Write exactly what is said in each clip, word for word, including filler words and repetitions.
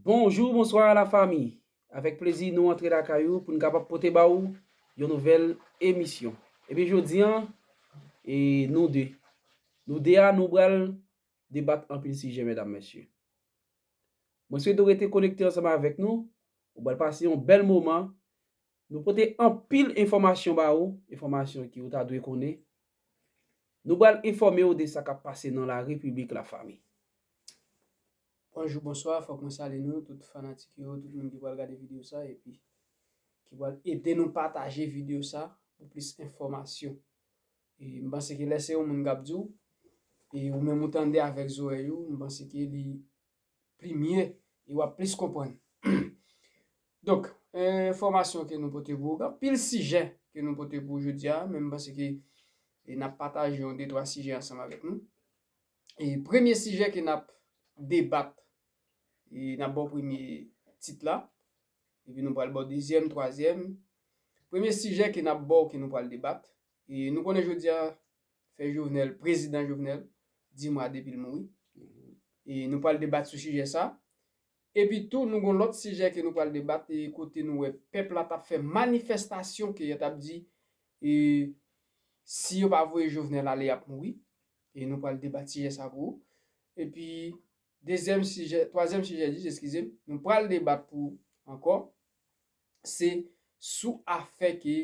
Bonjou, bonswa lafanmi. Avèk plezi nou antre lakay ou pou n kapab pote ba ou yon nouvèl emisyon. Ebyen jodi a, e nou de, nou de a nou pral debat anpil sijè, medam, mesye. Mwen swete w rete konekte ansanm avèk nou. Ou pral pase yon bèl moman. Nou pote anpil enfòmasyon ba ou, enfòmasyon ki ou ta dwe konnen. Nou pral enfòme w de sa k ap pase nan la repiblik, lafanmi. Bonjou, bonswa, fòk mwen salye nou, tout fanatik yo, tout moun ki pral gade videyo sa, epi ki pral ede nou pataje videyo sa pou plis enfòmasyon. E m panse ke lè se yon moun k ap di w, e ou menm ou tande avèk zòrèy ou, m panse ke li pli mye, e w ap plis konprann. Donk, enfòmasyon ke nou pote pou ou, gen anpil sijè ke nou pote pou ou jodi a, men m panse ke e n ap pataje yon de twa sijè ansanm avèk nou. E premye sijè ke n ap debat, e n ap ba w premye tit la, epi nou pral ba w dezyèm, twazyèm. Premye sijè ke n ap ba w, ke nou pral debat, e nou konnen jodi a, fè Jovenel, prezidan Jovenel, di mwa depi l mouri. E nou pral debat sou sijè sa. Epi tou, nou gen lòt sijè ke nou pral debat, e kote nou wè pèp la t ap fè manifestasyon ke yo t ap di, e si yo pa voye Jovenel ale, y ap mouri. E nou pral debat sijè sa pou ou. Epi, dezyèm sijè, twazyèm sijè, dis, eskize m, nou pral debat pou ou ankò, se sou afè ke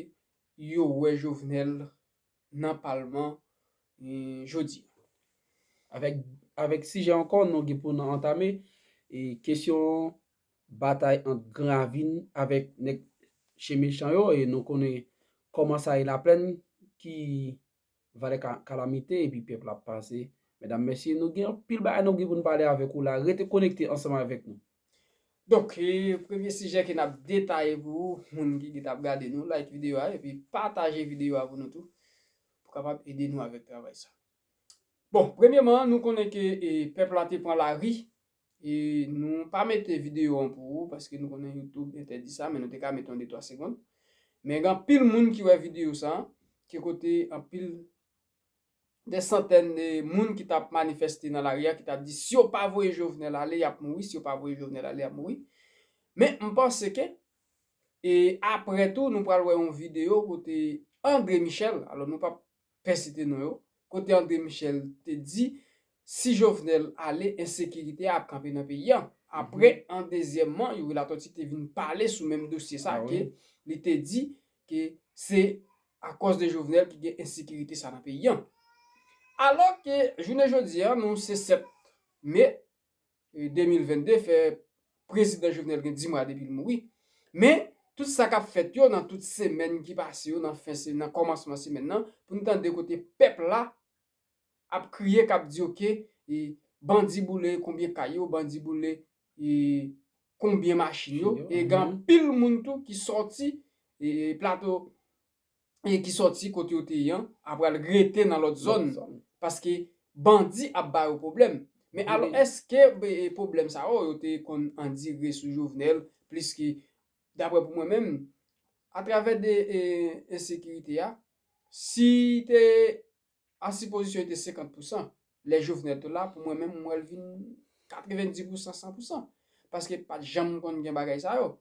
yo wè Jovenel nan palman, e, jodi a. Avèk, avèk sijè ankò, nou gen pou nou antame, e, kesyon batay ant Gran Ravin avèk nèg Chen Mechan yo, e nou konnen kòman sa ye Laplèn, ki valè ka, kalamite, epi pèp la ap pase. Medam, mesye, nou gen anpil bagay nou gen pou n pale avèk ou la. Rete konekte ansanm avèk nou. Donk, e, premye sijè ke n ap detaye pou ou, moun ki gentan ap gade nou, like videyo a, epi pataje videyo a pou nou tou, pou kapab ede nou avèk travay sa. Bon, premyèman, nou konnen ke, e, pèp la te pran lari, e nou pa mete videyo an pou ou, paske nou konnen YouTube entèdi sa, men nou te ka mete yon de twa segonn. Men gen anpil moun ki wè videyo sa, ki kote anpil de santèn de moun ki t ap manifeste nan lari a, ki t ap di, si yo pa voye Jovenel ale, y ap mouri, si yo pa voye Jovenel ale, y ap mouri. Men m panse ke, e apre tou, nou pral wè yon videyo kote André Michel, alò nou p ap pèsite non yo, kote André Michel te di, si Jovenel ale, ensekirite a ap kanpe nan peyi a. Apre, an dezyèmman, Youri Latortue te vin pale sou menm dosye sa, ke li te di ke se akòz de Jovenel ki gen ensekirite sa nan peyi a. Alò ke, jounen jodi a, nou se sèt me, e, de mil vennde, fè prezidan Jovenel gen dis mwa depi l mouri. Men, tout sa k ap fèt yo nan tout semèn ki pase yo, nan fen se, nan kòmansman semèn nan, pou n tande kote pèp la ap kriye, k ap di, oke, e, bandi boule konbyen kay yo, bandi boule, e, konbyen machin yo. E gen anpil moun tou ki sòti, e, plato, e, ki sòti kote yo te ye an, ap pral rete nan lòt zòn, paske bandi ap ba yo pwoblèm. Men alò, èske, e, pwoblèm sa yo, yo te konn andire sou Jovenel, plis ke, daprè pou mwen menm, atravè de, e, ensekirite a, si te a sipozisyon te senkant pousan, lè Jovenel te la, pou mwen menm, m wè l vin katrevendis pousan, san pousan. Paske pa t janm konn gen bagay sa yo.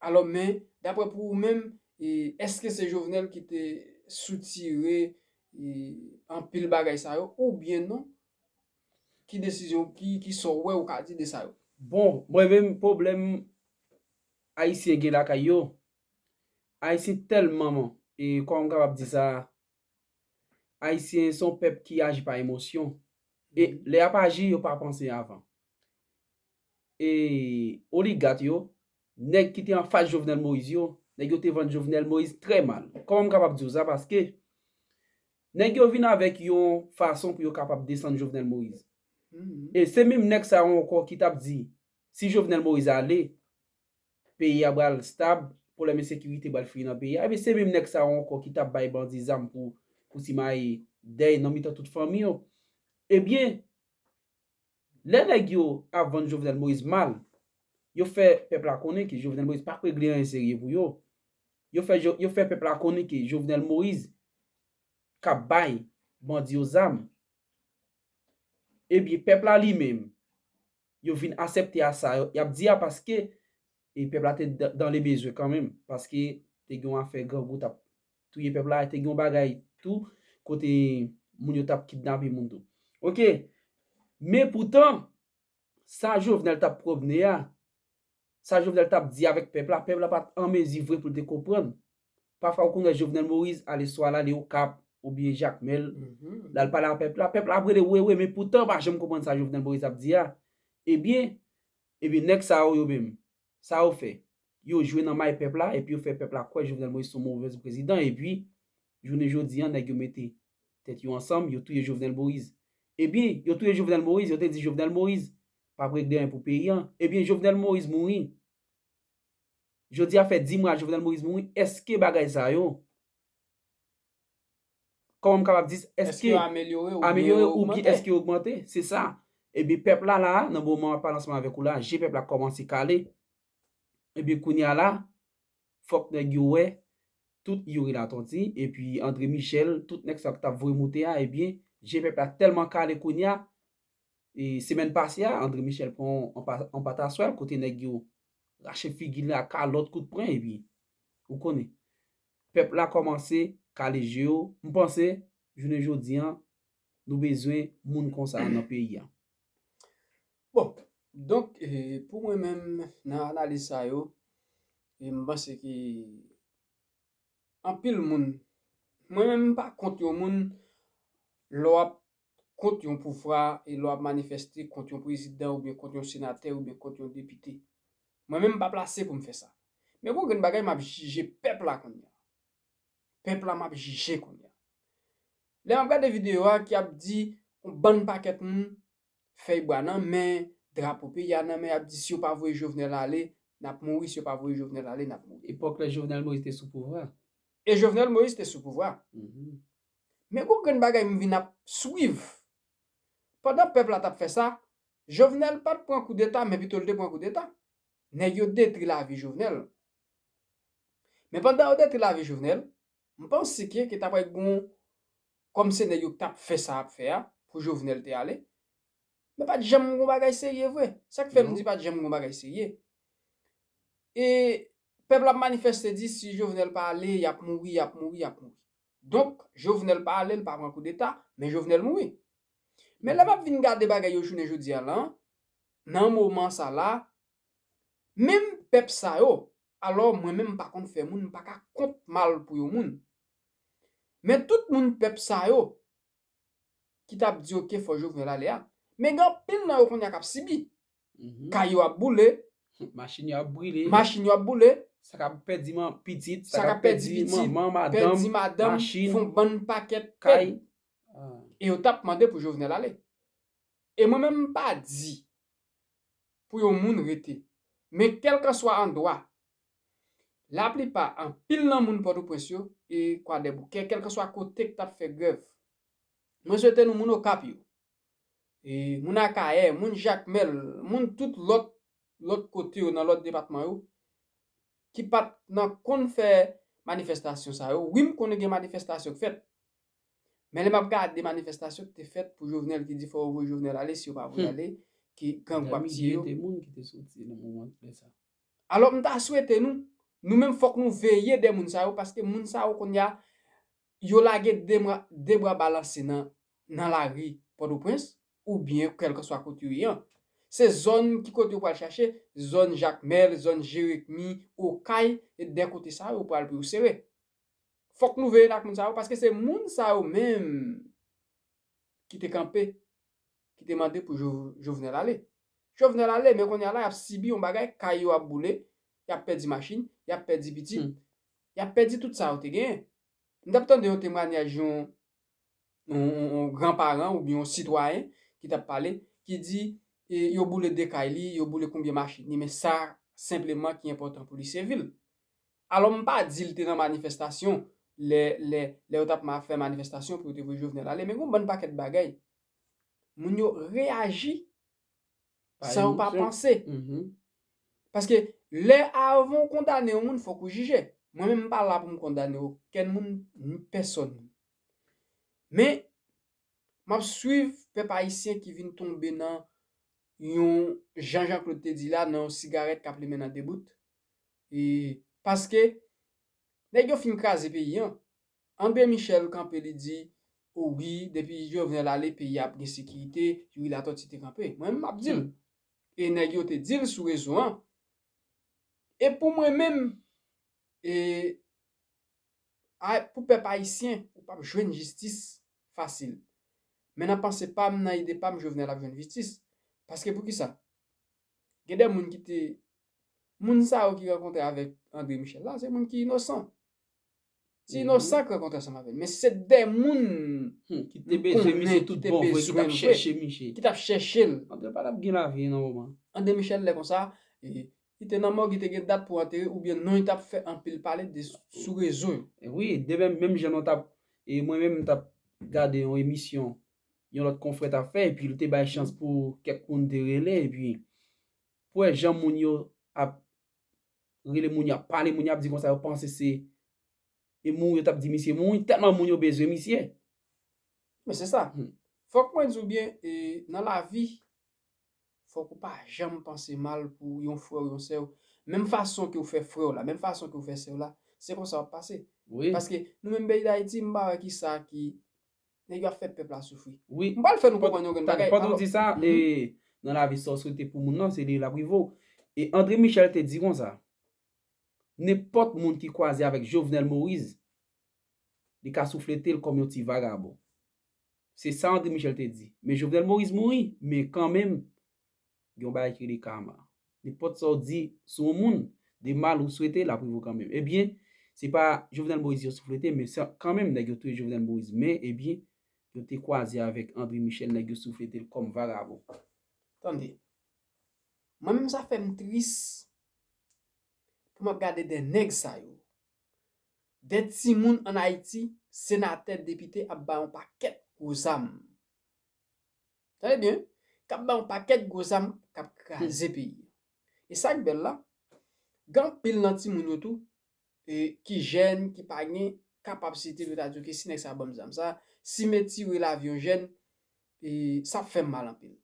Alò, men, daprè pou ou menm, e, èske se Jovenel ki te soutire, e, anpil bagay sa yo, oubyen non? Ki desizyon, ki, ki sa w wè ou ka di de sa yo? Bon, mwen menm, pwoblèm Ayisyen gen lakay yo, Ayisyen tèlman, e, kòman m kapab di sa, Ayisyen se yon pèp ki aji pa emosyon. E lè y ap aji, yo pa panse avan. E oligat yo, nèg ki te anfas Jovenel Moïse yo, nèg yo te vann Jovenel Moïse trè mal. Kòman m kapab di w sa? Paske nèg yo vin avèk yon fason pou yo kapab desann Jovenel Moïse. E se menm nèg sa yo ankò ki t ap di, si Jovenel Moïse ale, peyi a pral stab, pwoblèm ensekirite pral fini nan peyi a. Ebyen, se menm nèg sa yo ankò ki t ap bay bandi zam pou, pou simaye dèy nan mitan tout fanmi yo. Ebyen, lè nèg yo ap vann Jovenel Moïse mal, yo fè pèp la konnen ke Jovenel Moïse p ap regle anyen serye pou yo. Yo fè, yo fè pèp la konnen ke Jovenel Moïse k ap bay bandi yo zam. Ebyen, pèp la li menm, yo vin aksepte a sa y ap di a, paske e pèp la te dan le bezwen kanmenm, paske te gen yon afè grangou t ap touye pèp la, te gen yon bagay tou kote moun yo t ap kidnape moun tou. Oke, men poutan, sa Jovenel t ap pwomne a, sa Jovenel t ap di avèk pèp la, pèp la pa t an mezi vre pou l te konprann. Pafwa ou konn wè Jovenel Moïse ale swa l ale Okap oubyen Jakmèl, l al pale a pèp la, pèp la ap rele wi wi, men poutan pa janm konprann sa Jovenel Moïse ap di a. Ebyen, ebyen nèg sa yo, yo menm, sa yo fè? Yo jwe nan may pèp la epi yo fè pèp la kwè Jovenel Moïse se yon movèz prezidan epi jounen jodi a nèg yo mete tèt yo ansanm, yo touye Jovenel Moïse. Ebyen, yo touye Jovenel Moïse, yo te di Jovenel Moïse p ap regle anyen pou peyi a. Ebyen, Jovenel Moïse mouri. Jodi a fè dis mwa Jovenel Moïse mouri, èske bagay sa yo, kòman m kapab di, èske amelyore oubyen èske yo ogmante? Se sa. Ebyen, pèp la la, nan moman m ap pale ansanm avèk ou la, je pèp la kòmanse kale. Ebyen, kounye a la, fòk nèg yo wè tout Youri Latortue epi André Michel, tout nèg sa yo ki t ap voye moute a, ebyen, je pèp la tèlman kale kounye a, e, semèn pase a, André Michel pran yon pa- yon pataswèl kote nèg yo rache figi l la, kalòt, kout pwen, epi, ou konnen, pèp la kòmanse kale je yo. M panse, jounen jodi a, nou bezwen moun konsa nan peyi a. Bon, donk, e, pou mwen menm, nan analiz sa yo, e, m panse ke anpil moun, mwen menm m pa kont yon moun, lè w ap kont yon pouvwa e lè w ap manifeste kont yon prezidan oubyen kont yon senatè oubyen kont yon depite. Mwen menm m pa plase pou m fè sa. Men gon grenn bagay m ap jije pèp la kounye a. Pèp la m ap jije kounye a. Lè m ap gade videyo a ki ap di yon bann pakèt moun fèy bwa nan men, drapo peyi a nan men, y ap di si yo pa voye Jovenel ale, n ap mouri, si yo pa voye Jovenel ale, n ap mouri. Epòk lè Jovenel Moïse te sou pouvwa. E Jovenel Moïse te sou pouvwa. Men gon grenn bagay m vin ap swiv. Pandan pèp la t ap fè sa, Jovenel pa t pran koudeta, men pito l te pran koudeta. Nèg yo detri lavi Jovenel. Men pandan yo detri lavi Jovenel, m panse ke, ke ta pral gon, kòm se nèg yo k t ap fè sa ap fè a, pou Jovenel te ale. Men pa t janm gon bagay serye vre. Sa k fè m di pa t janm gon bagay serye. E pèp la ap manifeste di si Jovenel pa ale, y ap mouri, y ap mouri, y ap mouri. Donk, Jovenel pa ale, l pa pran koudeta, men Jovenel mouri. Men lè m ap vin gade bagay yo jounen jodi a la, nan moman sa la, menm pèp sa yo, alò mwen menm m pa konn fè moun, m pa ka kont mal pou yon moun. Men tout moun pèp sa yo ki t ap di oke fò Jovenel ale a, men gen anpil nan yo kounye a k ap sibi. Kay yo ap boule. Machin yo ap brile. Machin yo ap boule. Sa k ap pèdi man, pitit, sa k ap pèdi pitit, manman, madanm, pèdi madanm, machin, fè yon bann pakèt kay. E yo t ap mande pou Jovenel ale. E mwen menm m pa di pou yon moun rete. Men kèlkanswa andwa, laplipa, anpil nan moun Pòtoprens yo e Kwadèboukè, kèlkanswa kote k t ap fè grèv, mwen swete nou moun Okap yo, e moun Akayè, moun Jakmèl, moun tout lòt, lòt kote yo, nan lòt depatman yo, ki pa t nan konn fè manifestasyon sa yo. Wi, m konnen gen manifestasyon k fèt. Men lè m ap gade manifestasyon ki te fèt pou Jovenel ki di fò yo voye Jovenel ale, si yo pa voye ale, ke grangou ap tiye yo. Gen milye de moun ki te soti nan moman lè sa. Alò, m ta swete nou, nou menm fòk nou veye de moun sa yo, paske moun sa yo kounye a, yo lage de bra, de bra balanse nan, nan lari Pòtoprens, oubyen kèlkanswa kote yo ye an. Se zòn ki kote yo pral chache, zòn Jakmèl, zòn Jeremi, Okay, e de kote sa yo pral pou yo sere. Fòk nou veye ak moun sa yo, paske se moun sa yo menm ki te kanpe, ki te mande pou Jo-, Jovenel ale. Jovenel ale, men kounye a la, y ap sibi yon bagay, kay yo ap boule, y ap pèdi machin, y ap pèdi pitit, y ap pèdi tout sa yo te genyen. M t ap tande yon temwayaj yon, yon, yon, yon granparan oubyen yon sitwayen ki t ap pale, ki di, e, yo boule de kay li, yo boule konbyen machin li, men sa senpleman ki enpòtan pou li se vi l. Alò, m pa di l te nan manifestasyon lè, lè, lè yo t ap ma-, fè manifestasyon pou yo te voye Jovenel ale, men gon bann pakèt bagay. Moun yo reyaji san yo pa panse. Paske lè avan w kondane yon moun, fòk ou jije. Mwen menm, m pa la pou m kondane okenn moun, ni pèsòn. Men, m ap swiv pèp ayisyen ki vin tonbe nan yon, jan Jean Claude te di la, nan yon sigarèt k ap limen nan de bout. E, paske, nèg yo fin kraze peyi an. André Michel kanpe, li di, o wi, depi Jovenel ale, peyi a ap gen sekirite, Youri Latortue te kanpe. Mwen menm, m ap di l. E nèg yo te di l sou rezo an. E pou mwen menm, e, a, pou pèp ayisyen, ou p ap jwenn jistis fasil. Men nan panse pa m, nan ide pa m, Jovenel ap jwenn jistis. Paske poukisa? Gen de moun ki te, moun sa yo ki rankontre avèk André Michel la, se moun ki inosan. Ti inosan k rankontre ansanm avè l. Men se de moun ki te bezwen misye tout bon vre, ki t ap chèche misye. Ki t ap chèche l. André pa t ap gen lavi nan moman. André Michel lè konsa, e, li te nan mòg, li te gen dat pou antere, oubyen non, li t ap fè anpil pale de, sou rezo yo. E wi, de menm, menm jan nou t ap, e mwen menm m t ap gade yon emisyon, yon lòt konfrè t ap fè, epi li te bay chans pou kèk moun te rele, epi pou wè jan moun yo ap rele moun yo, ap pale moun yo, ap di konsa yo panse se, e mouri, yo t ap di misye mouri, tèlman moun yo bezwen misye. Men se sa. Fòk mwen di w byen, e, nan lavi, fòk ou pa janm panse mal pou yon frè w, yon sè w. Menm fason ke w fè frè w la, menm fason ke w fè sè w la, se konsa w ap pase. Paske nou menm peyi Dayiti, m pa wè kisa ki nèg yo ap fè pèp la soufri. M pral fè nou konprann yon grenn bagay. Pandan w di sa, e, nan lavi, sa w swete pou moun nan, se li l ap rive w. E André Michel te di konsa, nenpòt moun ki kwaze avèk Jovenel Moïse, li ka souflete l kòm yon ti vagabon. Se sa André Michel te di. Men Jovenel Moïse mouri, men kanmenm, gen yon bagay ki rele karma. Nenpòt sa w di sou yon moun de mal ou swete, l ap rive w kanmenm. Ebyen, se pa Jovenel Moïse yo souflete, men se kanmenm nèg yo touye Jovenel Moïse. Men, ebyen, yo te kwaze avèk André Michel, nèg yo souflete l kòm vagabon. Tande. Mwen menm sa fè m tris pou m ap gade de nèg sa yo. De timoun ann Ayiti, senatè, depite ap bay yon pakèt gwo zam. Tande byen, k ap bay yon pakèt gwo zam k ap kraze peyi a. E sa k bèl la, gen anpil nan timoun yo tou, e, ki jèn, ki pa gen kapasite pou yo ta di, oke, si nèg sa ban m zam sa, si m retire lavi yon jèn, e, sa ap fè m mal anpil.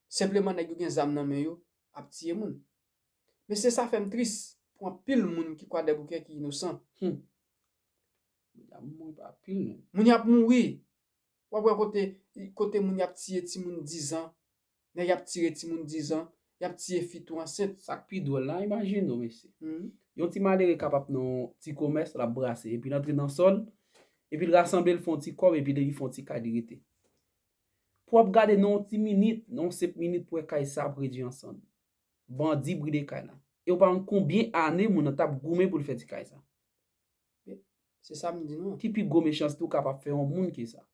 Senpleman, nèg yo gen zam nan men yo, ap tiye moun. Men se sa fè m tris pou anpil moun ki Kwadèboukè ki inosan. Moun ap mouri pa pil, non. Moun y ap mouri. W ap wè kote, kote moun y ap tiye timoun dizan, nèg y ap tire timoun dizan, y ap tiye fi tou ansent. Sa k pi dwòl la, imajine w, mesye. Yon ti malere k ap nan yon ti komès, l ap brase, epi l antre nan sòl, epi l rasanble, l fè yon ti kòb, epi li fè yon ti kay, li rete. Pou w ap gade nan yon ti minit, nan yon senp minit, pou wè kay sa ap redui an sann. Bandi brile kay la. E w pa konn konbyen ane moun nan t ap goumen pou l fè ti kay sa. Se sa m di nou an. Ki pi gwo mechanste w kapab fè yon moun ke sa?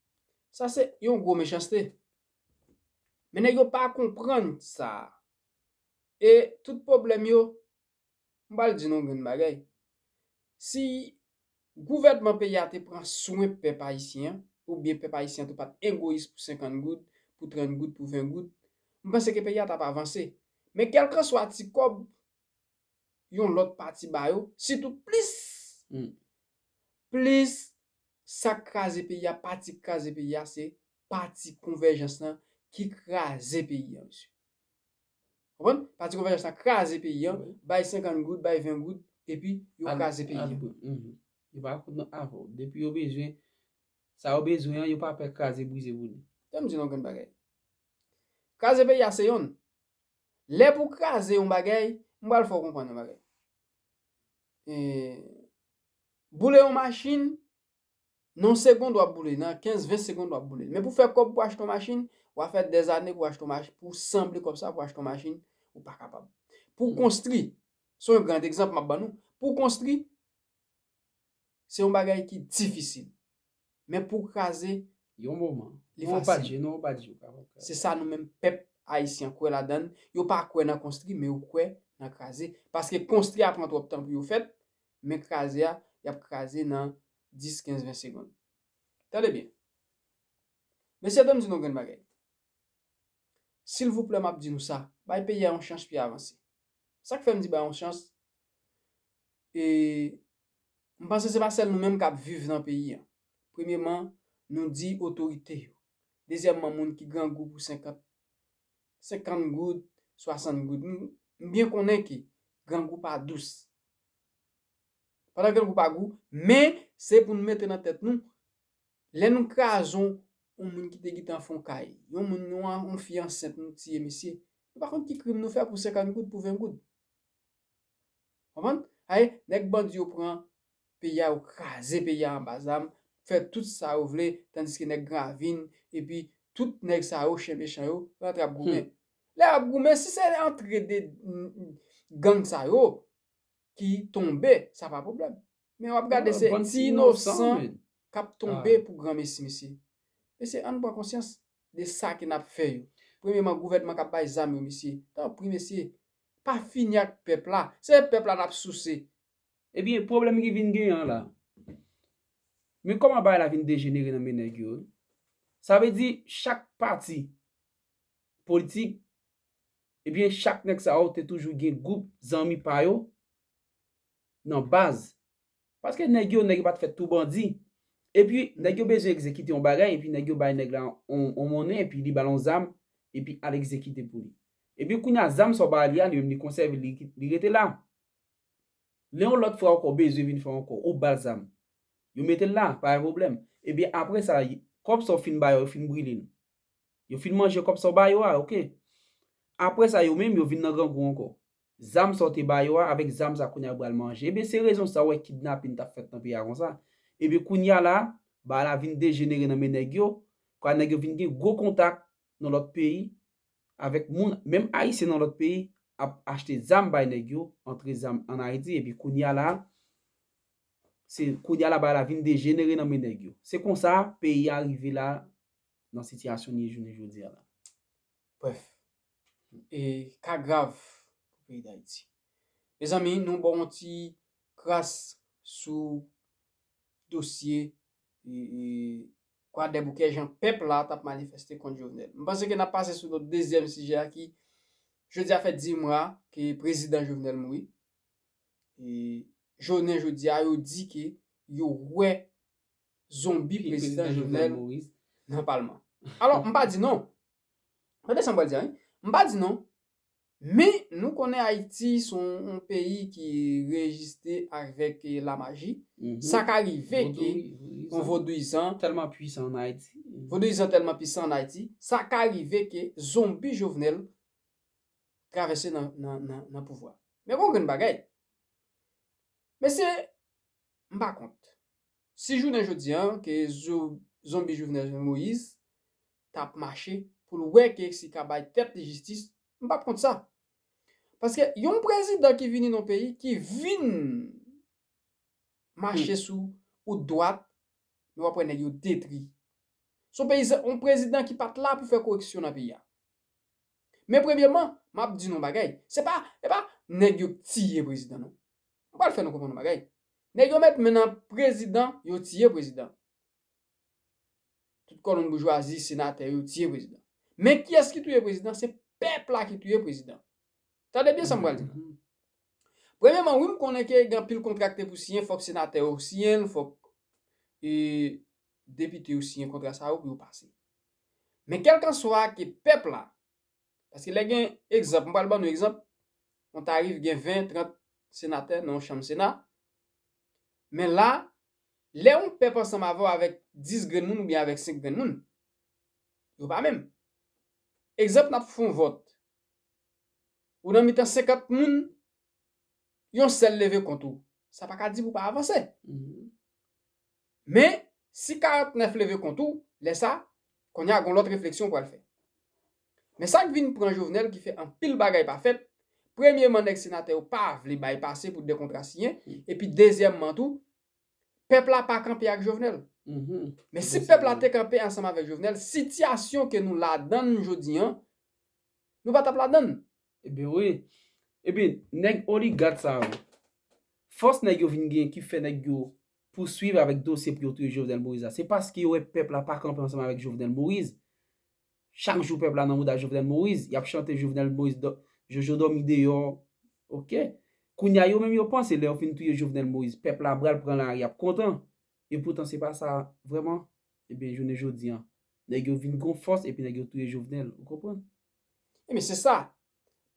Sa se yon gwo mechanste. Men nèg yo pa konprann sa. E tout pwoblèm yo, m pral di nou yon grenn bagay. Si gouvènman peyi a te pran swen pèp ayisyen an, oubyen pèp ayisyen an tou pa t egoyis pou senkant goud, pou trant goud, pou ven goud, m panse ke peyi a t ap avanse. Men kèlkanswa ti kòb yon lòt pati ba yo, sitou plis, plis sa k kraze peyi a, pati k kraze peyi a, se pati Konvèjans lan ki kraze peyi a, mesye. Konprann? Pati Konvèjans lan kraze peyi a, bay senkant goud, bay ven goud, epi yo kraze peyi a. Yo pa konn avè w. Depi yo bezwen, sa yo bezwen an, yo pa pè kraze, brize, boule. Tande m di nou yon grenn bagay. Kraze peyi a se yonn. Lè pou kraze yon bagay, m pral fè w konprann yon bagay. E, boule yon machin, nan yon segond w ap boule, nan kenz, ven segond w ap boule. Men pou fè kòb pou achte yon machin, w a fè dèzane pou achte yon machin, pou sanble kòb sa pou achte yon machin, ou pa kapab. Pou konstwi, se yon gran egzanp m ap ban nou, pou konstwi, se yon bagay ki difisil. Men pou kraze, yon moman, li fasil. Se sa nou menm pèp ayisyen kwè ladan l. Yo pa kwè nan konstwi, men yo kwè nan kraze. Paske konstwi a pran twòp tan pou yo fèt, men kraze a, y ap kraze nan dis, kenz, ven segonn. Tande byen. Mesye, tande m di nou yon grenn bagay. Silvouplè, m ap di nou sa. Bay peyi a yon chans pou l avanse. Sa k fè m di bay yon chans, e, m panse se pa sèl nou menm k ap viv nan peyi a. Premyeman, nou di otorite yo. Dezyèmman, moun ki grangou pou senkant, senkant goud, swasant goud. M, m byen konnen ke grangou pa dous. Pandan grangou pa gou, men se pou n mete nan tèt nou, lè nou kraze yon, yon moun ki te gentan fè yon kay, yon moun, yon, yon fi ansent, nou tiye misye. Nou pa konn ki krim nou fè pou senkant goud, pou ven goud. Konprann? Aye, nèg bandi yo pran peyi a, yo kraze peyi a anba zam, fè tout sa yo vle, tandiske nèg Gravin, epi tout nèg sa yo, chen mechan yo, rantre ap goumen. Lè y ap goumen, si se antre de mm, mm, gang sa yo ki tonbe, sa pa pwoblèm. Men w ap gade se ti inosan k ap tonbe pou granmesi, mesye. Mesye, ann pran konsyans de sa ke n ap fè yo. Premyeman, gouvènman k ap bay zam yo, mesye. Tanpri, mesye, pa fini ak pèp la. Se pèp la n ap souse. Ebyen, pwoblèm ki vin genyen an la, men kòman bagay la vin dejenere nan men nèg yo? Sa vle di, chak pati politik, ebyen, chak nèg sa yo te toujou gen gwoup zanmi pa yo nan baz. Paske nèg yo, nèg yo pa t fèt tou bandi. Epi, nèg yo bezwen egzekite yon bagay, epi nèg yo bay nèg la yon, yon monnen, epi li ba l yon zam, epi al egzekite pou li. Epi kounye a, zam sa w ba li a, li menm li konsève, li, li rete la. Lè yon lòt fwa ankò bezwen vin fè ankò, ou ba l zam. Yo mete l la, pa gen pwoblèm. Ebyen, apre sa, kòb sa w fin ba yo, yo fin brile l. Yo fin manje kòb sa w ba yo a, oke. Apre sa, yo menm, yo vin nan grangou ankò. Zam sa w te ba yo a, avèk zam sa kounye a yo pral manje. Ebyen, se rezon sa w wè kidnapin t ap fèt nan peyi a konsa. Ebyen, kounye a la, bagay la vin dejenere nan men nèg yo. Kwa nèg yo vin gen gwo kontak nan lòt peyi, avèk moun, menm Ayisyen nan lòt peyi, ap achte zam bay nèg yo, antre zam ann Ayiti, epi kounye a la, se kounye a la, bagay la vin dejenere nan men nèg yo. Se konsa, peyi a rive la, nan sitiyasyon li ye jounen jodi a la. Brèf, e ka grav pou peyi Dayiti. Mezanmi, nou ba w yon ti kras sou dosye e, e, Kwadèboukè, jan pèp la t ap manifeste kont Jovenel. M panse ke n ap pase sou lòt dezyèm sijè a ki, jodi a fè dis mwa ke prezidan Jovenel mouri. E jounen jodi a, yo di ke yo wè zonbi prezidan Jovenel nan palman. Alò, m pa di non. Tande sa m pral di a, wi. M pa di non. Men, nou konnen Ayiti se yon, yon peyi ki rejiste avèk, eh, lamaji. Sa ka rive ke yon vodouyizan tèlman pwisan ann Ayiti. Vodouyizan tèlman pwisan ann Ayiti, sa ka rive ke zonbi Jovenel travèse nan, nan, nan, nan pouvwa. Men gon grenn bagay. Mesye, m pa kont. Si jounen jodi a, ke zo-, zonbi Jovenel Moïse t ap mache pou l wè ke si ka bay tèt li jistis, m p ap kont sa. Paske yon prezidan ki vini nan peyi, ki vin mache sou wout dwat, men w ap wè nèg yo detri. Se yon peyizan, yon prezidan ki pa t la pou fè koreksyon nan peyi a. Men premyeman, m ap di nou yon bagay. Se pa, se pa nèg yo k tiye prezidan, non. M pral fè nou konprann yon bagay. Nèg yo met men nan prezidan, yo tiye prezidan. Tout kòlonn boujwazi, senatè yo tiye prezidan. Men kiyès ki touye prezidan? Se pèp la ki touye prezidan. Tande byen sa m pral di la. Premyeman, wi, m konnen ke gen anpil kontra ki te pou siyen, fòk senatè yo siyen l, fòk, e, depite yo siyen kontra sa yo pou yo pase. Men kèlkanswa ke pèp la, paske lè gen egzanp, m pral ban nou egzanp, Gonayiv gen ven, trant senatè nan yon chanm Sena. Men la, lè yon pèp ansanm avè w avèk dis grenn moun oubyen avèk senk grenn moun, yo pa menm. Egzanp, n ap fè yon vòt. Ou nan mitan senkant moun, yon sèl leve kont ou. Sa pa ka di pou w pa avanse. Men, si karantnèf leve kont ou, lè sa, kounye a gon lòt refleksyon w pral fè. Men sa k vin pran Jovenel ki fè anpil bagay pa fèt, premyeman, nèg senatè yo pa vle bay pase pou de kontra siyen, epi dezyèmman tou, pèp la pa kanpe ak Jovenel. Men si pèp la te kanpe ansanm avèk Jovenel, sitiyasyon ke nou ladan jodi a, nou pa t ap ladan. Ebyen wi. Ebyen, nèg oligat sa yo, fòs nèg yo vin gen ki fè nèg yo pouswiv avèk dosye pou yo touye Jovenel Moïse la, se paske yo wè pèp la pa kanpe ansanm avèk Jovenel Moïse. Chak jou pèp la nan mouda Jovenel Moïse, y ap chante Jovenel Moïse, dò-, Jojo dòmi deyò. Oke. Kounye a, yo menm yo panse lè yo fin touye Jovenel Moïse, pèp la pral pran lari, y ap kontan. Epoutan, se pa sa vrèman. Ebyen, jounen jodi a, nèg yo vin gon fòs epi nèg yo touye Jovenel. Ou konprann? Ebyen, se sa.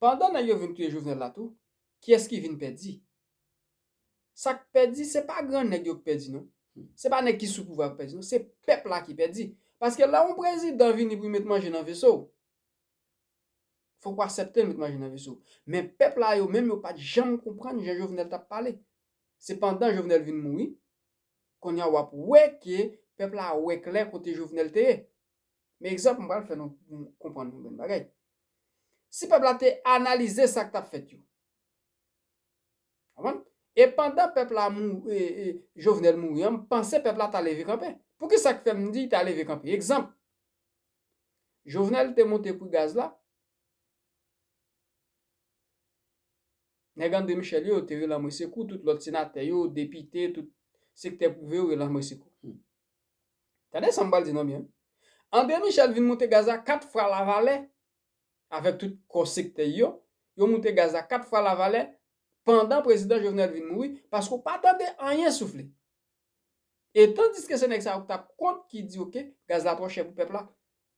Pandan nèg yo vin touye Jovenel la tou, kiyès ki vin pèdi? Sa k pèdi, se pa gran nèg yo k pèdi, non. Se pa nèg ki sou pouvwa k pèdi, non. Se pèp la ki pèdi. Paske lè yon prezidan vini pou l met manje nan veso w, fòk w aksepte l met manje nan veso w. Men pèp la yo menm, yo pa t janm konprann jan Jovenel t ap pale. Se pandan Jovenel vin mouri, kounye a w ap wè ke pèp la wè klè kote Jovenel te ye. Men egzanp, m pral fè nou konprann yon grenn bagay. Si pèp la te analize sa k t ap fèt yo, konprann? E pandan pèp la mou, e, e, Jovenel mouri an, m panse pèp la ta leve kanpe. Poukisa k fè m di ta leve kanpe? Egzanp, Jovenel te monte pri gaz la, nèg André Michel yo, yo te rele anmwe sekou, tout lòt senatè yo, depite, tout sektè prive yo rele anmwe sekou. Hmm. Tande sa m pral di non byen. André Michel vin monte gaz la kat fwa lavalè avèk tout kò sektè yo, yo monte gaz la kat fwa lavalè pandan prezidan Jovenel vin mouri, paske w pa tande anyen soufle. E tandiske se nèg sa yo k t ap kont ki di, oke, gaz la twò chè pou pèp la,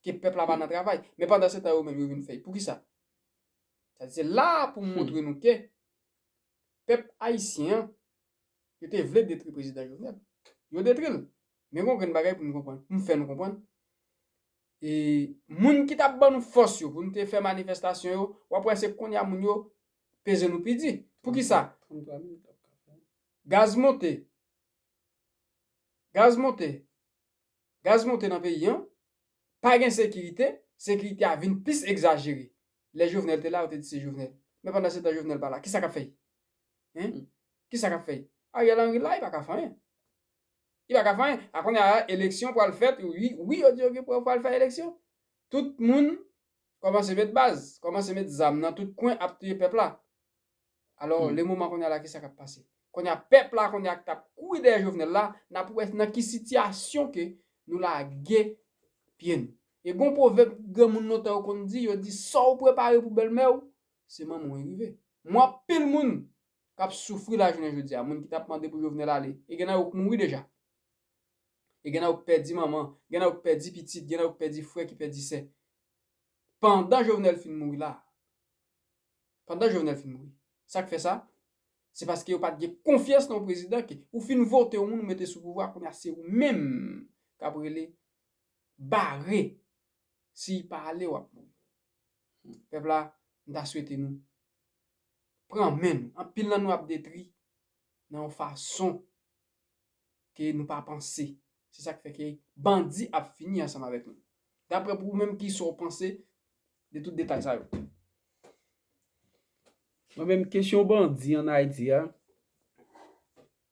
ke pèp la pa nan travay. Men pandan se tan, yo menm yo vin fè l. Poukisa? Sa se la pou m montre nou ke pèp ayisyen an, yo te vle detri prezidan Jovenel. Yo detri l. Men gon grenn bagay pou nou konprann. Pou m fè nou konprann. E moun ki t ap ban nou fòs yo pou nou te fè manifestasyon yo, w ap wè se kounye a moun yo peze nou pi di. Poukisa? Gaz monte. Gaz monte. Gaz monte nan peyi an. Pa gen sekirite. Sekirite a vin plis egzajere. Lè Jovenel te la, yo te di se Jovenel. Men pandan se tan Jovenel pa la, kisa k ap fè? Hen? Hmm. Kisa k ap fè? Ariel Henry la, li pa ka fè anyen. Li pa ka fè anyen. A kounye a, eleksyon pral fèt. Wi, wi, yo di yo gen pral fè eleksyon. Tout moun kòmanse met baz, kòmanse met zam nan tout kwen ap touye pèp la. Alò, hmm, le moman kounye a la, kisa k ap pase? Kounye a, pèp la, kounye a, k t ap kouri dèyè Jovenel la, n ap wè nan ki sitiyasyon ke nou lage pye nou. E gon pwovèb granmoun lontan yo konn di, yo di, sa w prepare pou bèlmè w, se manman w e rive. M wè anpil moun k ap soufri lajounen jodi a, moun ki t ap mande pou Jovenel ale. E gen nan yo k mouri deja. E gen nan yo k pèdi manman, gen nan yo k pèdi pitit, gen nan yo k pèdi frè, ki pèdi sè. Pandan Jovenel fin mouri la. Pandan Jovenel fin mouri. Sa k fè sa? Se paske yo pa t gen konfyans nan yon prezidan ke ou fin vote yon moun, ou mete sou pouvwa, kounye a se ou menm k ap rele bare. Si l pa ale, w ap mouri. Pèp la, m ta swete nou pran men nou. Anpil nan nou ap detri nan yon fason ke nou pa panse. Se sa k fè ke bandi ap fini ansanm avèk nou. Daprè pou ou menm, kisa w panse de tout detay sa yo? Mwen menm, kesyon bandi ann Ayiti a,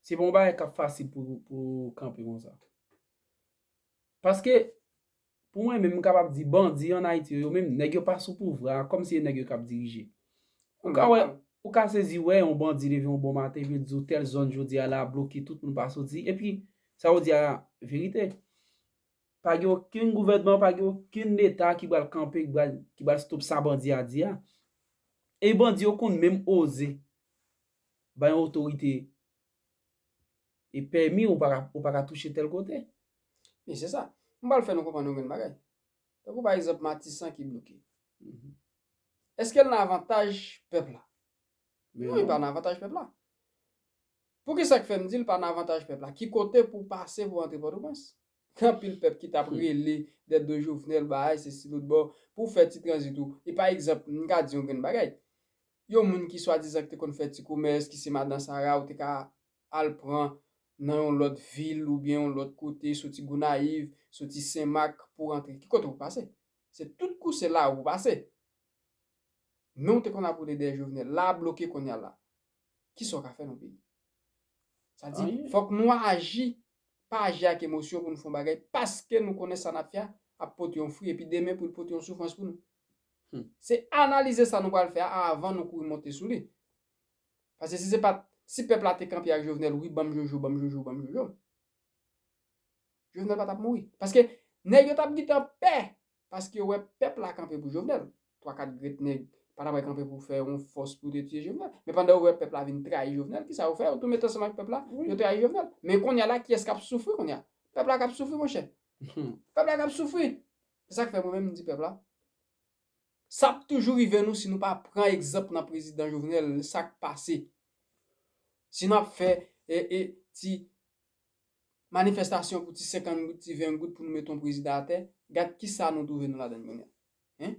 se pa yon bagay k ap fasil pou, pou kanpe konsa. Paske, pou mwen menm, m kapab di bandi ann Ayiti yo, yo menm, nèg yo pa sou pouvwa a, kòmsi se nèg yo k ap dirije. Ou ka wè, ou ka sezi wè yon bandi leve yon bon maten, vin di w tèl zòn jodi a la bloke, tout moun pa soti. Epi, sa yo di a verite. Pa gen okenn gouvènman, pa gen okenn leta ki pral kanpe, ki pral, ki pral stop sa bandi a di a. E bandi yo konn menm oze bay yon otorite e pèmi, ou pa ka, ou pa ka touche tèl kote. Men se sa. M pral fè nou konprann yon grenn bagay. Tankou pa egzanp Matisan ki bloke. Mhm. Èske l nan avantaj pèp la? Non, li pa nan avantaj pèp la. Poukisa k fè m di l pa nan avantaj pèp la? Ki kote pou w pase pou w antre Pòtoprens? Gen anpil pèp ki t ap rele dèt do Jovenel, bagay, sesi, lòt bò, pou w fè ti tranzit ou. E pa egzanp, m ka di yon grenn bagay. Yon moun ki swadizan ki te konn fè ti komès, ki se madan Sara, ou te ka al pran nan yon lòt vil oubyen yon lòt kote, soti Gonayiv, soti Senmak pou rantre. Ki kote pou pase? Se tout kou se la pou pase. Men w te konn ap rele dèyè Jovenel. La bloke kounye a la. Kisa w ka fè nan peyi? Sa di, fòk nou aji, pa aji ak emosyon pou nou fè yon bagay, paske nou konnen sa n ap fè a ap pote yon fwi, epi demen pou l pote yon soufrans pou nou. Hmm. Se analize sa nou pral fè a avan nou kouri monte sou li. Paske si se pa t, si pèp la te kanpe ak Jovenel, wi, ban m jojo, ban m jojo, ban m jojo, Jovenel pa t ap mouri. Paske nèg yo t ap gentan pè, paske yo wè pèp la kanpe pou Jovenel. Twa kat grèt nèg pa t ap kanpe pou fè yon fòs pou detwi Jovenel. Men pandan yo wè pèp la vin trayi Jovenel, kisa yo fè? Yo tou mete ansanm ak pèp la, yo trayi Jovenel. Men kounye a la, kiyès k ap soufri kounye a? Pèp la k ap soufri, monchè. Pèp la k ap soufri. Se sa k fè mwen menm m di pèp la, Sa ap toujou rive nou si nou pa pran egzanp nan prezidan Jovenel, sa k pase. Si n ap fè e, e, ti manifestasyon pou ti senkant goud, ti ven goud pou nou mete yon prezidan atè, gad kisa nou twouve nou ladan kounye a. Hein?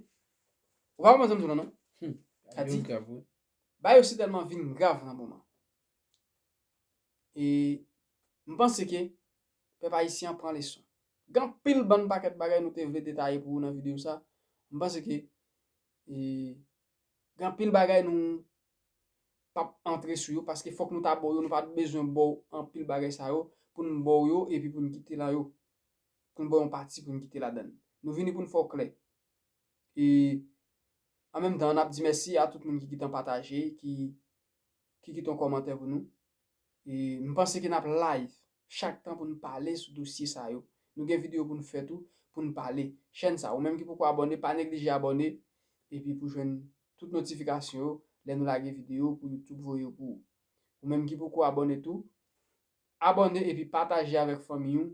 Ou pa konprann sa m di w la non? Hmm. Sa di, bagay yo si tèlman vin grav nan moman. E m panse ke pèp ayisyen an pran leson. Gen anpil bann pakèt bagay nou te vle detaye pou ou nan videyo sa. M panse ke e, gen anpil bagay nou p ap antre sou yo, paske fòk nou ta ba w yo, nou pa t bezwen ba w anpil bagay sa yo, pou n ba w yo, epi pou n kite lan yo, pou n ba w yon pati pou n kite ladan l. Nou vini pou n fè w klè. E, an menm tan, n ap di mèsi a tout moun ki gentan pataje, ki, ki kite yon kòmantè pou nou. E, m panse ke n ap live chak tan pou n pale sou dosye sa yo. Nou gen videyo pou n fè tou, pou n pale. Chèn sa, ou menm ki poko abòne, pa neglije abòne, epi pou jwenn tout notifikasyon yo, lè nou lage videyo, pou YouTube voye yo pou ou. Ou menm ki poko abòne tou, abòne epi pataje avèk fanmi w,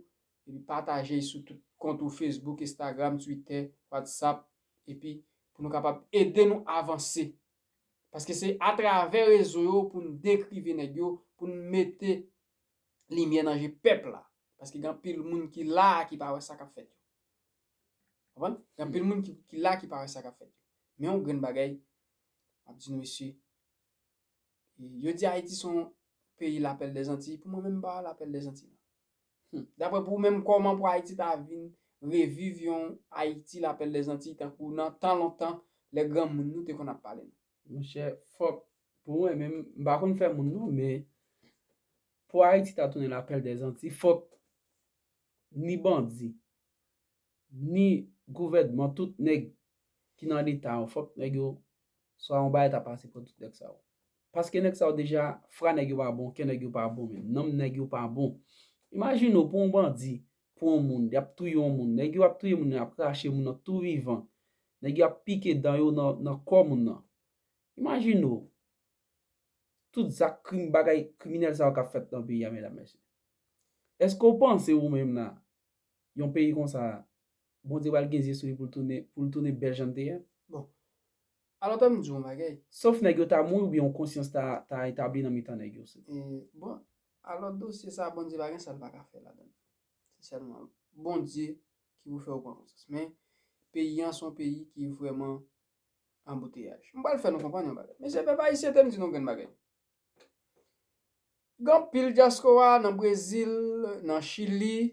epi pataje sou tout kont ou, Facebook, Instagram, Twitter, WhatsApp, epi pou nou kapab ede nou avanse. Paske se atravè rezo yo pou n dekrive nèg yo, pou n mete limyè nan je pèp la. Paske gen anpil moun ki la a ki pa wè sa k ap fèt yo. Konprann? Gen anpil moun ki, ki la ki pa wè sa k ap fèt yo. Men yon grenn bagay, m ap di nou mesye, yo di Ayiti se yon peyi lapèl dèzantiy, pou mwen menm m pa wè lapèl dèzantiy non. Hmm. Daprè pou ou menm, kòman pou Ayiti ta vin reviv yon Ayiti lapèl dèzantiy tankou nan tan lontan lè granmoun nou te konn ap pale nou? Monchè, fòk, pou mwen menm, m pa konn fè moun non, men pou Ayiti ta tounen lapèl dèzantiy, fòk ni bandi, ni gouvènman, tout nèg ki nan leta yo, fòk nèg yo, swa yon bagay ta pase pran tout nèg sa yo. Paske nèg sa yo deja, fra nèg yo pa bon, kè nèg yo pa bon, men nanm nèg yo pa bon. Imajine w pou yon bandi, pou yon moun, y ap touye yon moun, nèg yo ap touye moun, y ap rache moun nan tou vivan, nèg yo ap pike dan yo nan, nan kò moun nan. Imajine w, tout zak krim, bagay kriminèl sa yo k ap fèt nan peyi a, medam, mesye. Èske w panse ou menm la, yon peyi konsa, Bondye pral gen zye sou li pou l tounen, pou l tounen bèl jan l te ye? Bon, alò, tann m di w yon bagay. Sof nèg yo ta mouri oubyen yon konsyans ta, ta etabli nan mitan nèg yo. E, bon, alò, dosye sa, Bondye pa gen sa l pa ka fè ladan l. Se sèlman Bondye ki pou fè w pran konsyans. Men, peyi an se yon peyi ki vrèman anbouteyaj. M pral fè nou konprann yon bagay. Mesye, pèp ayisyen, te m di nou grenn bagay. Gen anpil dyaspora nan Brezil, nan Chili,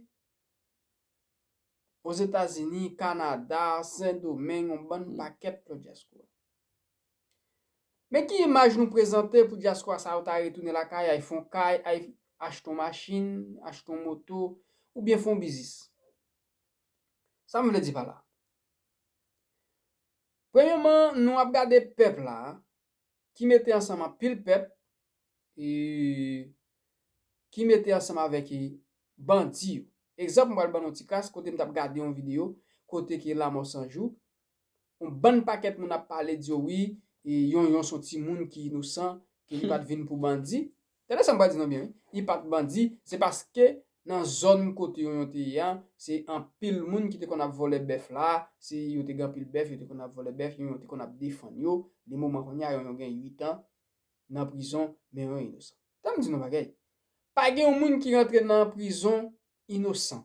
Ozetazini, Kanada, Sendomeng, yon bann pakèt lòt dyaspora. Men ki imaj nou prezante pou dyaspora sa yo ta retounen lakay, ay fè yon kay, ay achte yon machin, achte yon moto, oubyen fè yon biznis? Sa m vle di pa la. Premyèman, nou ap gade pèp la, ki mete ansanm anpil pèp, e, ki mete ansanm avèk, e, bandi yo. Egzanp, m pral ban nou ti kras, kote m t ap gade yon videyo, kote ke Lanmò San Jou, yon bann pakèt moun ap pale, di yo wi, e, Yonyon se yon timoun ki inosan, ke li pa t vin pou bandi. Tande sa m pral di nou byen, wi. Li pa t bandi, se paske nan zòn kote Yonyon te ye a, se anpil moun ki te konn ap vòlè bèf la, se yo te gen anpil bèf, yo te konn ap vòlè bèf, Yonyon te konn ap defann yo. Li moman kounye a, Yonyon gen uit an nan prizon, men Yonyon inosan. Tann m di nou bagay. Pa gen yon moun ki rantre nan prizon inosan.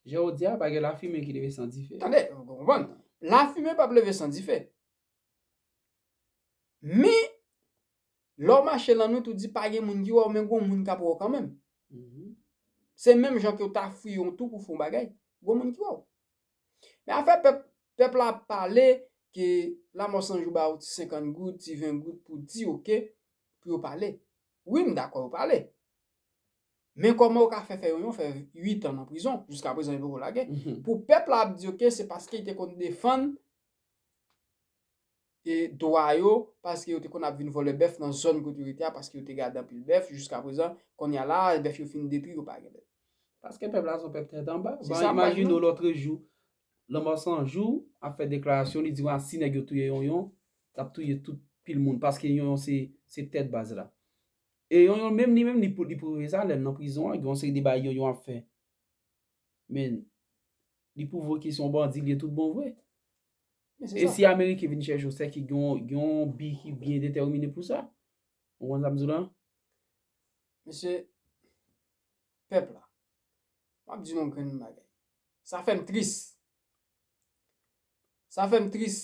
Jan w di a, pa gen lafimen ki leve san dife. Tande, ou konprann? Lafimen p ap leve san dife. Men, lè w mache lannwit, ou di pa gen moun ki wè w, men gon moun k ap wè w kanmenm. Mhm. Se menm jan ke w ta fouye yon twou pou fè yon bagay, gon moun ki wè w. Men afè pèp, pèp la ap pale ke Lanmò San Jou ba yo ti senkant goud, ti ven goud pou di oke, pou yo pale. Wi, m dakò yo pale. Men kòman yo ka fè fè Yonyon fè uit an nan prizon, jiskaprezan yo poko lage? Mhm. Pou pèp la ap di oke, se paske li te konn defann e dwa yo, paske yo te konn ap vin vòlè bèf nan zòn kote yo rete a, paske yo te gade anpil bèf, jiskaprezan, kounye a la, bèf yo fin detwi, yo pa gen bèf. Paske pèp la se yon pèp tèt anba. Se sa m pa di nou. Imajine w lòtrejou, Lanmò San Jou ap fè deklarasyon, li di, "Wa, si nèg yo touye Yonyon, l ap touye tout pil moun, paske Yonyon se, se tèt baz la." E Yonyon menm, li menm, li pou, li pwouve sa, lè l nan prizon an, gen yon seri de bagay Yonyon ap fè. Men, li pwouve ke se yon bandi, li ye tout bon vre. Men se sa. E si Ameriken vin chèche w, se ki gen yon, gen yon bi ki byen detèmine pou sa. Ou konprann sa m di w la? Mesye, pèp la, m ap di nou yon grenn bagay. Sa fè m tris. Sa fè m tris.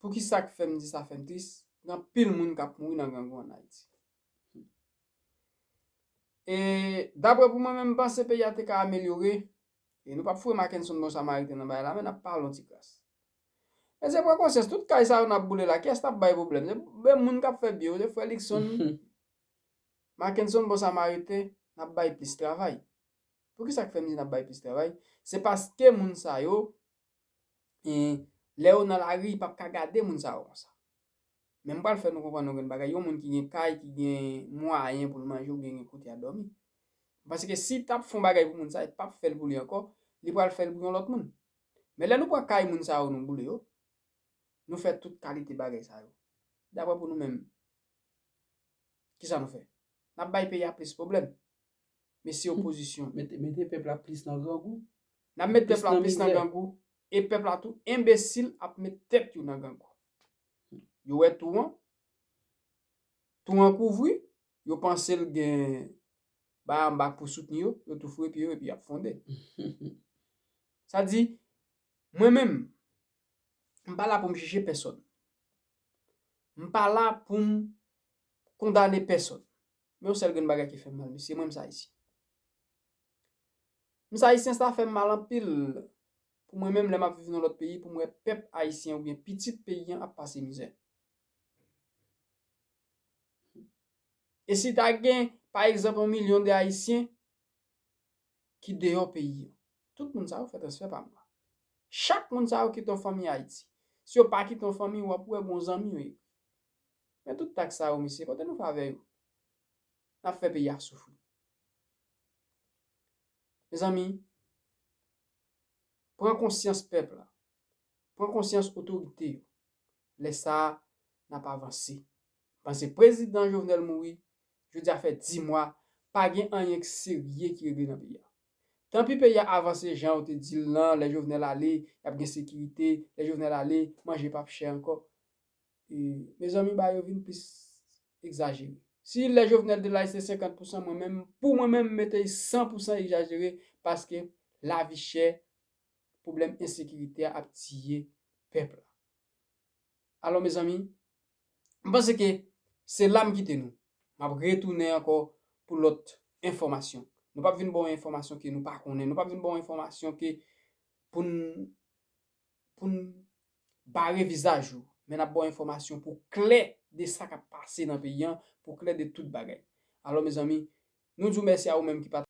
Poukisa k fè m di sa fè m tris? Gen anpil moun k ap mouri nan grangou ann Ayiti. E daprè pou mwen menm, m panse peyi a te ka amelyore. E nou p ap foure Mackenson Bon Samariten nan bagay la, men n ap pale yon ti kras. Mesye, pran konsyans, tout kay sa yo n ap boule la, kiyès n ap bay pwoblèm? Se menm moun k ap fè bye yo, se frè Luckson, Mackenson Bon Samariten, n ap bay plis travay. Poukisa k fè m di n ap bay plis travay? Se paske moun sa yo, e, lè yo nan lari, yo p ap ka gade moun sa yo konsa. Men m pral fè nou konprann yon grenn bagay. Yon moun ki gen kay, ki gen mwayen pou l manje oubyen gen kote a dòmi. M panse ke si l t ap fè yon bagay pou moun sa, li p ap fè l pou li ankò, li pral fè l pou yon lòt moun. Men lè nou pran kay moun sa yo, nou boule yo, nou fè tout kalite bagay sa yo. Daprè pou nou menm, kisa nou fè? N ap bay peyi a plis pwoblèm. Mesye opozisyon. Mete, mete pèp la plis nan grangou. N ap met pèp la plis nan grangou. E pèp la tou enbesil ap met tèt yo nan grangou. Yo wè tou an. Tou an kouvri. Yo panse l gen bagay anba pou soutni yo. Yo tou foure pye yo epi y ap fonde. Sa di, mwen menm, m pa la pou m jije pèsòn. M pa la pou m kondane pèsòn. Men yon sèl grenn bagay ki fè m mal, mesye, mwen, m se Ayisyen. M se Ayisyen, sa fè m mal anpil pou mwen menm lè m ap viv nan lòt peyi, pou m wè pèp ayisyen oubyen pitit peyi an ap pase mizè. E si ta gen, pa egzanp, yon milyon de Ayisyen ki deyò peyi an, tout moun sa yo fè transfè pa mwa. Chak moun sa yo kite yon fanmi Ayiti. Si yo pa kite yon fanmi, w ap wè gon zanmi yo ekri. Men tout taks sa yo, mesye, kote nou fè avè yo? N ap fè peyi a soufri. Mezanmi, pran konsyans pèp la. Pran konsyans otorite yo. Lè sa a, n ap avanse. Panse prezidan Jovenel mouri, jodi a fè dis mwa, pa gen anyen k serye ki regle nan peyi a. Tanpi peyi a avanse jan yo te di l lan, lè Jovenel ale, y ap gen sekirite, lè Jovenel ale, manje p ap chè ankò. E, mezanmi, bagay yo vin plis egzajere. Si lè Jovenel te la, se senkant pousan, mwen menm, pou mwen menm, m mete san pousan egzajere, paske lavi chè, pwoblèm ensekirite a ap tiye pèp la. Alò, mezanmi, m panse ke se la m kite nou. M ap retounen ankò pou lòt enfòmasyon. Nou p ap vin ba w enfòmasyon ke nou pa konnen. Nou p ap vin ba w enfòmasyon ke pou n, pou n bare vizaj ou. Men n ap ba w enfòmasyon pou klè de sa k ap pase nan peyi an, pou klè de tout bagay. Alò, mezanmi, nou di w mèsi a ou menm ki pa